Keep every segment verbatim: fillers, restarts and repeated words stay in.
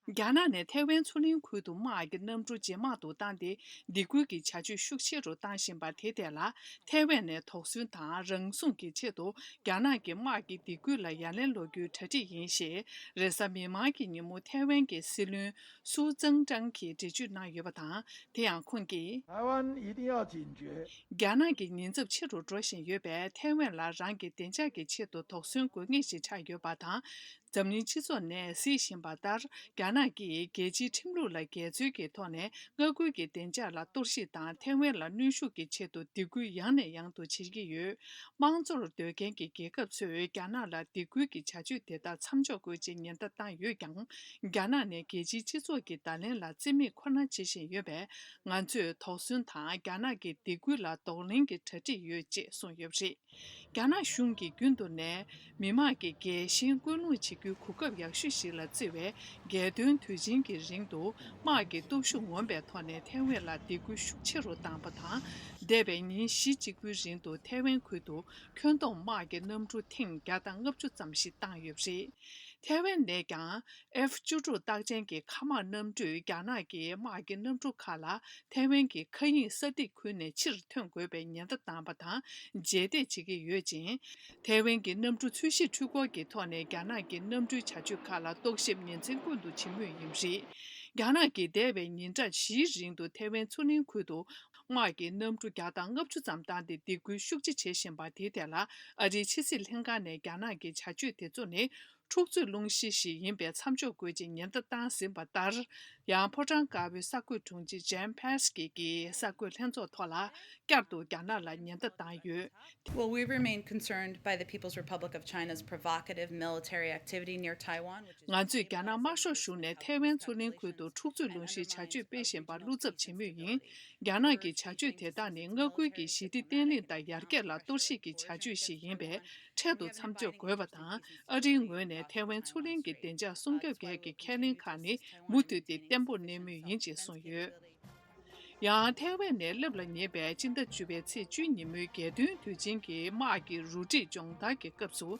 རྒྱ་ནག་ནས་ཐའེ་ཝན་མཚོ་གླིང་ཁུལ་དུ་དམག་གི་གནམ་གྲུ་ཇེ་མང་དུ་བཏང་སྟེ། སྡིགས་སྐུལ་གྱི་བྱ་སྤྱོད་ཤུགས་ཆེ་རུ་བཏང་བཞིན་པ་དེ་ཐད་ལ། ཐའེ་ཝན་ནས་དོགས་ཟོན་དང་རང་སྲུང་གི་ཆེད་དུ། རྒྱ་ནག་གི་དམག་གི་སྡིགས་སྐུལ་ལ་ཡ་ལན་སློག་རྒྱུའི་གྲ་སྒྲིག་ཡིན་ཞེས། རེས་གཟའ་མིག་དམར་གྱི་ཉིན་མོ་ཐའེ་ཝན་གྱི་སྲིད་བློན་སུའུ་ཙང་ཀྲང་གིས་འགྲེལ་བརྗོད་གནང་ཡོད་པ་དང་། དེ་ཡང་ཁོང་གིས། 台湾一定要警觉。 རྒྱ་ནག་གི་ཉེན་ཚབས་ཆེ་རུ་འགྲོ་བཞིན་ཡོད་པས། ཐའེ་ཝན་ལ་རང་གི་བདེ་འཇགས་ཀྱི་ཆེད་དུ་དོགས་ཟོན་དགོས་ངེས་ཤིག་ཆགས་ཡོད་པ་དང་། འཛམ་གླིང་སྤྱི་ཚོགས་ནས་གཟིགས་བཞིན་པ་ལྟར། རྒྱ་ནག་གིས་རྒྱལ་སྤྱིའི་ཁྲིམས་ལུགས་ལ་འགལ་འཛོལ་གྱི་ཐོག་ནས་མངའ་ཁུལ་གྱི་བདེ་འཇགས་ལ་གཏོར་བཤིག་དང་། ཐའེ་ཝན་ལ་གནོན་ཤུགས་ཀྱི་ཆེད་དུ་སྡིགས་སྐུལ་ཡང་ནས་ཡང་དུ་བྱེད་ཀྱི་ཡོད། དམངས་གཙོར་འདོད་མཁན་གྱི་རྒྱལ་ཁབ་ཚོས་རྒྱ་ནག་ལ་སྡིགས་སྐུལ་གྱི་བྱ་སྤྱོད་དེ་དག་མཚམས་འཇོག་དགོས་ཅེས་ཉེན་བརྡ་བཏང་ཡོད་ཀྱང་། རྒྱ་ནག་ནས་རྒྱལ་སྤྱིའི་སྤྱི་ཚོགས་ཀྱི་བརྡ་ལན་ལ་རྩིས་མེད་ཁོ་ན་བྱེད་བཞིན་ཡོད་པས། ང་ཚོས་དོགས་ཟོན་དང་། རྒྱ་ནག་གི་སྡིགས་སྐུལ་ལ་གདོང་ལེན་གྱི་གྲ་སྒྲིག་ཡོད་ཅེས་གསུངས་ཡོད་པ་རེད། རྒྱ་ནག་གཞུང་གིས་རྒྱུན་དུ་ནས་མི་དམངས་ཀྱིས་རྒྱལ་ཞེན་སྐུལ་སློང་བྱེད་རྒྱུའི་གོ་སྐབས་ཡག་ཤོས་ཤིག་ལ་བརྩི་བའི་རྒྱལ་སྟོན་དུས་ཆེན་གྱི་རིང་དུ། དམག་གི་སྟོབས་ཤུགས་ངོམ་པའི་ཐོག་ནས་ཐའེ་ཝན་ལ་སྡིགས་སྐུལ་ཤུགས་ཆེ་རུ་བཏང་བ་དང་། འདས་པའི་ཉིན་བཞི་གཅིག་པུའི་རིང་དུ་ཐའེ་ཝན་ཁུལ་དུ་ཁྱོན་བསྡོམས་དམག་གི་གནམ་གྲུ་ཐེངས་བརྒྱ་དང་ལྔ་བཅུ་ཙམ་ཞིག་བཏང་ཡོད་པ་རེད། ཐའེ་ཝན་ནས་ཀྱང་ཨེཕ་བཅུ་དྲུག་རྟགས་ཅན་གྱི་མཁའ་དམག་གནམ་གྲུས་རྒྱ་ནག་གི་དམག་གི་གནམ་གྲུ་ཁག་ལ་ཐའེ་ཝན་གྱི་མཁའ་དབྱིངས་ས་ཐིག་ཁུལ་ནས་ཕྱིར་ཐོན་དགོས་པའི་ཉེན་བརྡ་བཏང་བ་དང་རྗེས་འདེད་བྱེད་ཀྱི་ཡོད་ཅིང་། ཐའེ་ཝན་གྱི་གནམ་གྲུ་ཚོས་གཞི་འཕྲུལ་འཁོར་གྱི་ཐོག་ནས་རྒྱ་ནག་གི་གནམ་གྲུའི་བྱ་སྤྱོད་ཁག་ལ་རྟོག་ཞིབ་ཉིན་མཚན་ཀུན་ཏུ་བྱེད་མུས་ཡིན་པ་རེད། རྒྱ་ནག་གིས་འདས་པའི་ཉིན་གྲངས་བཞིའི་རིང་དུ་ཐའེ་ཝན་མཚོ་གླིང་ཁུལ་དུ་དམག་གི་གནམ་གྲུ་བརྒྱ་དང་ལྔ་བཅུ་ཙམ་བཏང་སྟེ་སྡིགས་སྐུལ་ཤུགས་ཆེ་བྱེད་བཞིན་པ་དེའི་ཐད་ལ། ཨ་རིའི་ཕྱི་སྲིད་ལྷན་ཁང་ནས་རྒྱ་ནག་གི་བྱ་སྤྱོད་དེ་ཚོ་ནི། འཁྲུག་རྩོད་སློང་གཞི་ཞིག་ཡིན་པས་མཚམས་འཇོག་དགོས་ཅེས་ཉེན་བརྡ་བཏང་ཟིན་པ་ལྟར། ཡང་ཕོ་བྲང་དཀར་པོའི་གསར་འགོད་དྲུང་ཆེ་ཇན་ཕེ་སི་ཀི་གིས་གསར་འགོད་ལྷན་ཚོགས་ཐོག་ལ་བསྐྱར་དུ་རྒྱ་ནག་ལ་ཉེན་བརྡ་བཏང་ཡོད། Well, we remain concerned by the People's Republic of China's provocative military activity near Taiwan, which is ང་ཚོས་རྒྱ་ནག་དམར་ཤོག་གཞུང་ནས་ཐའེ་ཝན་མཚོ་གླིང་ཁུལ་དུ་འཁྲུག་རྩོད་སློང་གཞིའི་བྱ་སྤྱོད་སྤེལ་བཞིན་པར་བློ་འཚབ་བྱེད་མུས་ཡིན། རྒྱ་ནག་གི་བྱ་སྤྱོད་དེ་དག་ནི་མངའ་ཁུལ་གྱི་ཞི་བདེ་བརྟན་ལྷིང་དང་ཡར་རྒྱས་ལ་གཏོར་བཤིག་གི་བྱ་སྤྱོད་ཞིག་ཡིན་པས། འཕྲལ་དུ་མཚམས་འཇོག་དགོས་པ་དང་། ཨ་རིའི་ངོས་ནས་ཐའེ་ཝན་མཚོ་གླིང་གི་བདེ་འཇགས་སྲུང་སྐྱོབ་སྒེར་གྱི་ཁས་ལེན་ཁག་ནི་མུ་མཐུད་དེ་བརྟན་པོར་གནས་མུས་ཡིན་ཅེས་གསུངས་ཡོད། ཡང་ཐའེ་ཝན་ནས་སླེབས་ལ་ཉེ་བའི་སྤྱི་ཟླ་བཅུ་པའི་ཚེས་བཅུ་གཉིས་ཉིན་མོའི་རྒྱལ་སྟོན་དུས་ཆེན་གྱི་དམག་གི་རུ་སྒྲིག་སྦྱོང་བརྡར་གྱི་སྐབས་སུ།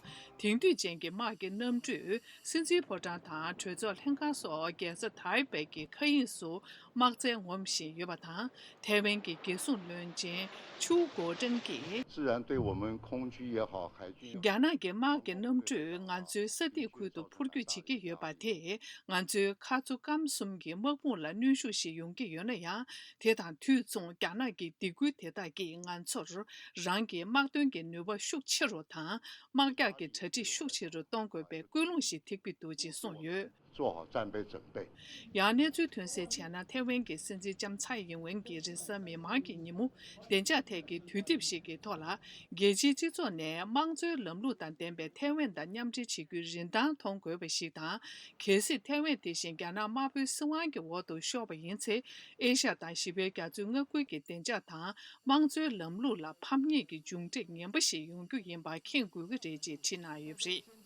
དེང་དུས་ཅན་གྱི་དམག་གི་གནམ་གྲུས་སྲིད་འཛིན་ཕོ་བྲང་དང་གྲོས་ཚོགས་ལྷན་ཁང་སོགས་རྒྱལ་ས་ཐའེ་པེ་གི་མཁའ་དབྱིངས་སུ་དམག་རྩལ་ངོམ་བཞིན་ཡོད་པ་དང་། ཐའེ་ཝན་གྱི་རྒྱལ་སྲུང་བློན་ཆེན་ཆུའུ་གོ་ཀྲང་གིས། 自然对我们空军也好，海军也好， རྒྱ་ནག་གི་དམག་གི་གནམ་གྲུས་ང་ཚོའི་ས་ཐིག་ཁུལ་དུ་འཕུར་སྐྱོད་བྱེད་ཀྱི་ཡོད་པ་དེས། ང་ཚོའི་མཁའ་མཚོ་སྐམ་གསུམ་གྱི་དམག་དཔུང་ལ་གནོན་ཤུགས་ཤིག་ཡོང་གི་ཡོད་ན་ཡང་། དེ་དང་དུས་མཚུངས་རྒྱ་ནག་གི་སྡིགས་སྐུལ་དེ་དག་གིས་ང་ཚོར་རང་གི་དམག་དོན་གྱི་ནུས་པ་ཤུགས་ཆེ་རུ་དང་། དམག་རྒྱག་གི་གྲ་སྒྲིག་ཤུགས་ཆེ་རུ་གཏོང་དགོས་པའི་སྐུལ་སློང་ཞིག་ཐེབས་ཀྱི་འདུག་ཅེས་གསུངས་ཡོད། 做好战备准备。 ཡང་གནས་ཚུལ་ཐོན་གསལ་བྱས་ན། ཐའེ་ཝན་གྱི་སྲིད་འཛིན་ལྕམ་ཚའེ་ཡིན་ཝེན་གྱིས་རེས་གཟའ་མིག་དམར་གྱི་ཉིན་མོ་བདེ་འཇགས་ཐད་ཀྱི་དུས་དེབ་ཞིག་གི་ཐོག་ལ། རྒྱལ་སྤྱིའི་སྤྱི་ཚོགས་ནས་དམངས་གཙོའི་ལམ་ལུགས་དང་ལྡན་པའི་ཐའེ་ཝན་དང་མཉམ་འབྲེལ་བྱེད་རྒྱུའི་རིན་ཐང་མཐོང་དགོས་པ་ཞིག་དང་། གལ་སྲིད་ཐའེ་ཝན་དེ་བཞིན་རྒྱ་ནག་དམར་པོའི་སྲིད་དབང་གི་འོག་ཏུ་ཤོར་བ་ཡིན་ཚེ། ཨེ་ཤ་ཡ་དང་ཞི་བའི་རྒྱ་མཚོའི་མངའ་ཁུལ་གྱི་བདེ་འཇགས་དང་དམངས་གཙོའི་ལམ་ལུགས་ལ་ཕམ་ཉེས་ཀྱི་མཇུག་འབྲས་ངན་པ་ཞིག་ཡོང་རྒྱུ་ཡིན་པ་མཁྱེན་དགོས་ཀྱི་རེད་ཅེས་བྲིས་གནང་ཡོད་པ་རེད།